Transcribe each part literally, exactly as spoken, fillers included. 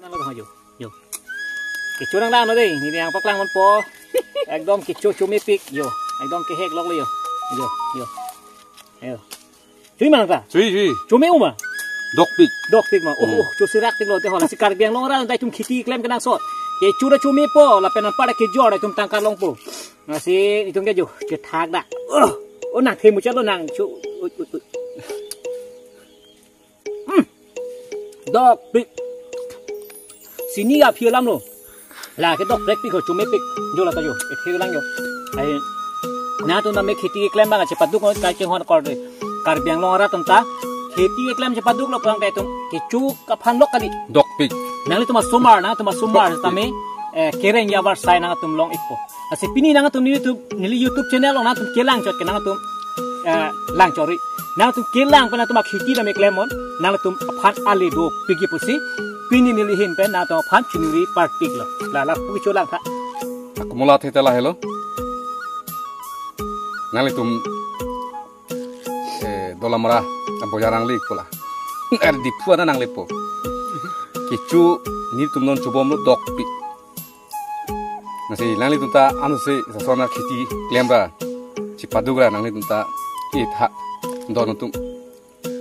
Nang lo, yo, yo. Kecho nanglang lo dei, neli nangpaklang ponpo. Ekdom kecho chomepik, yo. Ekdom kehek lok lo, yo. Yo, yo. Yo. Chui ma nang ta? Chui, chui. Chome-o ma? Dokpik. Dokpik ma. Oh, Hmm. oh, choserak tik lo te ho. Lasi Karbi Anglong arat ta itum kheti klem kenangsot. Kecho ta chomepo, lapen anparta kejor itum tangka longpo. Lasi itum ke jo, chethak dak. Oh, oh, nang themu chalo nang chu. Ui, ui, ui. Hmm. Dokpik. Sini aphi alam lo. La ke dokpik pik ho, chomepik. Jo la ta jo. Ethe lang jo. Ai. Nangtum tame kheti klem abang chepaduk nang kachinghon kor de. Karbi Anglong arat atum ta kheti klem chepaduk lo pang te itum kecho aphan lok kali. Dokpik. Nanglitum asomar, nangtum asomar Dokpik. Tame, eh, kereng ajavar asai nangtum long-ikpo. Lasi pini nangtum YouTube, neli YouTube channel along nangtum kelang chot ke nangtum, eh, lang chori. Nangtum kelang pen nangtum akheti tame klemnon, nangtum aphan ale dopik pusi. Pini neli ahin pen nangtum aphan chiningri parpik lo. La la pu kecho lang tha. Komola athe ta lahelo. Nanglitum, eh, Dolamara abojar nangli pu la. Er Diphu ana nanglepo. Kecho nelitum non chobom lo dokpik. Lasi nanglitum ta ansi lason akheti klem ra chepaduk ra nanglitum ta etha don atum.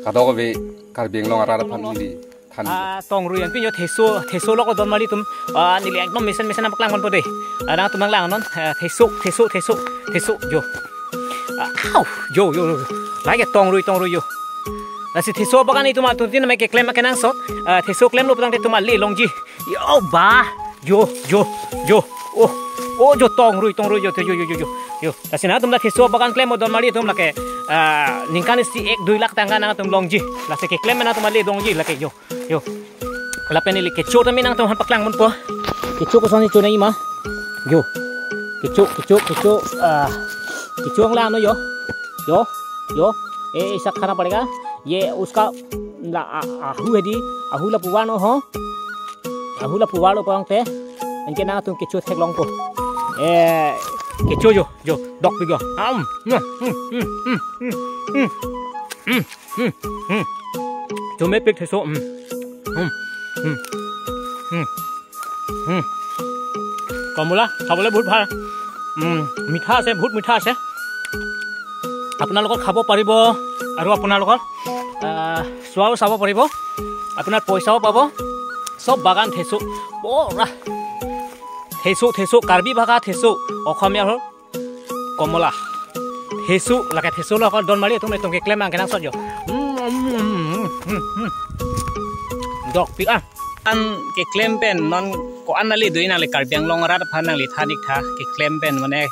Kadokave Karbi Anglong arat aphan neli than. Ah, tongrui anpin yo theso, theso lok don mali atum. Ah, neli ekdom mesen mesen nangpaklang ponpo dei. Ah, nangtum nanglang non, ah, theso, theso, theso, theso jo. Ah, au, jo, jo, jo. Lake tongrui, tongrui jo. Lasi theso bagan itum atum tin tame keklem kenangsot. Ah, theso klemlo putangte itum ale longji. Yo ba. Jo, jo, jo. Oh, oh, jo tongrui, tongrui jo, jo, jo, jo, jo. Jo. Lasi nangtum la theso bagan klem don mali atum lake, ah, ningkan isi ek dui lakh tangka nangtum longji. Lasi keklem nangtum ale longji lake jo. Jo. Lapen neli kecho tame nangtum aphan paklang ponpo. Kecho koson si chonai ma. Jo. Kecho, kecho, kecho. Ah. Kecho nanglang non jo. Jo. Jo. Eh, ऐसा खाना पड़ेगा। ये उसका ला, आ, आहू है दी। आहू la puvar non ho. Ahula puvar lo pang te. Anke nangtum kecho theklongpo. Eh, kecho jo, jo, dokpik jo. Am, mm, mm, mm, mm, mm, mm, mm, mm, mm, mm. Chomepik theso. Mm. Mm. Mm. Mm. Mm. কমলা খাবলৈ বহুত ভাল। উম, মিঠা আছে, বহুত মিঠা আছে। আপোনালোকৰ খাব পাৰিব আৰু আপোনালোকৰ, আহ, চোৱাও চাব পাৰিব। আপোনাৰ পইচাও পাব। চব বাগান থেচু। বৰা। থেচু, থেচু, কাৰ্বি ভাষা থেচু। অসমীয়া হ'ল কমলা। Theso, lake theso lo akor don mali atum, itum keklem abang kenangsot jo. Hmm, hmm, hmm, hmm, hmm. Dokpik ah. An keklem pen non ko-an nangli dui nangli Karbi Anglong arat aphan nangli than-ik tha keklem pen mane,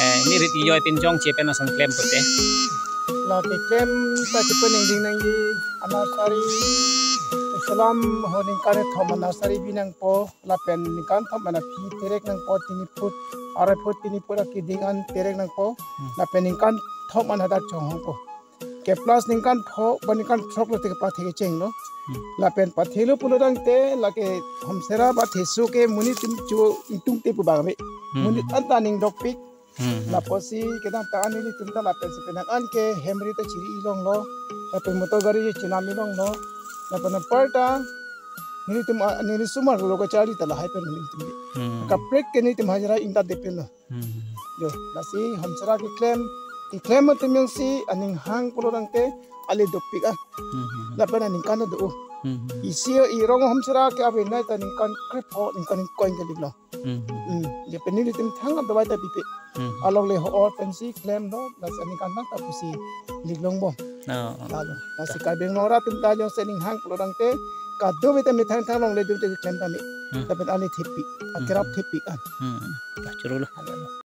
eh, neli rit iyoi pinjong che pen ason klem pute. La keklem ta chepen ningding nangji anniversary. Islam ho ningkan kethom anniversary bi nangpo. Lapen ningkan kethom aphi terek nangpo, tini phut, arai phut, tini phut akeding an terek nangpo. Hmm. Lapen ningkan kethom an hadak chonghongpo. Ke plus ningkan pho, ba ningkan throk lo te kepathe kecheng lo. Hmm. Lapen pathelo pulo tangte, lake homsera ba theso ke monit atum cho ingtungte pu bang ave. Hmm. Monit anta ning dokpik. Hmm, hmm. Lapusi kedamtang an nelitum ta lapensi penang an ke hemri ta chiri-i longlo. Lapen motor gari chenam-i longlo. Lapen aparta nelitum, ah, neli osomar lo kacharli ta lahai pen nelitum. Hmm. Kaprek ke nelitum hajira ingta depin lo. Hmm. Jo, lasi homsera keklem, keklem atum jongsi aning hang pulo tangte ale dokpik ah. Hmm, hmm, hmm. Lapen aningkan do. Hmm, hmm. Isi irong homsera ke avenai ta ningkan krepho, ningkan ingkoi ke lik lo. Hmm, hmm. Hmm, ya pen nelitum thang ap dawai ta pipe. Hmm. Along le ho or pensi klem do, lasi aningkan ta pusi lik longbom. Oh, oh. Lalo, lasi Karbi Anglong arat atum ta jongsi aning hang pulo tangte, kadokave ta methang thanglongle dun te klem tame. Hmm. Lapen ale thepik, akerap thepik an. Hmm. Dah, churu lo. Lalo.